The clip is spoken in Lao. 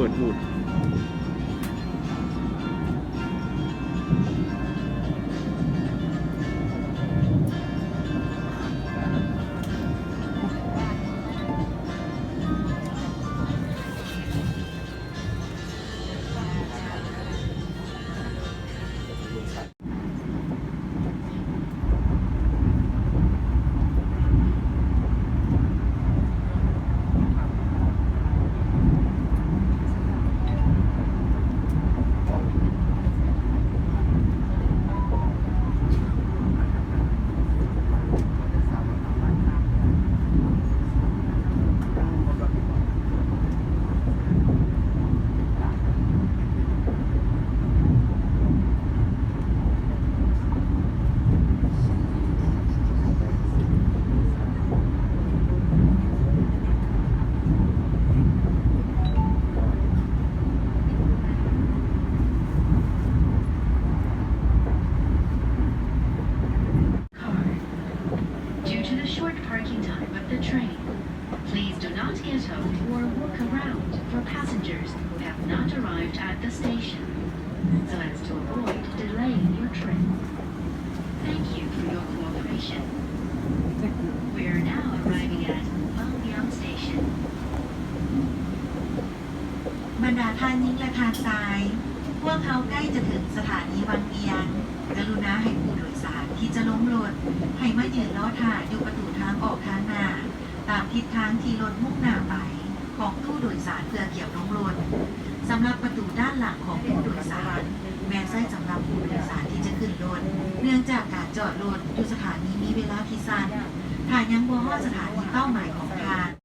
ເປີດຫວູດ. Car. Due to the short parking time of the train, please do not get out or walk around for passengers who have not arrived at the station, so as to avoid delaying your train. Thank you for your cooperation. We are now arriving at Wangbiang Station. ບັນດາທ່ານຍິງ ແລະ ທ່ານຊາຍ, ພວກເຮົາໃກ້ຈະເຖິງສະຖານີວັງວຽງ. ກະລຸນາໃຫ້ຜູ້ໂດຍສານທີ່ຈະລົງລົດ ໃຫ້ມາຢືນລໍຖ້າຢູ່ປະຕູທາງອອກທາງໜ້າ, ຕາມທິດທາງທີ່ລົດມຸ່ງໜ້າໄປຂອງຕູ້ໂດຍສານເພື່ອກຽວລົງລົດ. ສຳລັບປະຕູດ້ານຫຼັງຂອງຜູ້ໂດຍສານ ແມ່ນໃຊ້ສຳລັບຜູ້ໂດຍສານທີ່ຈະຂຶ້ນລົດ, ເນື່ອງຈາກການຈອດລົດຢູ່ສະຖານີມີເວລາທີ່ສັ້ນ. ຖ້າຍັງບໍ່ຮອດສະຖານີເປົ້າໝາຍຂອງທ່ານ,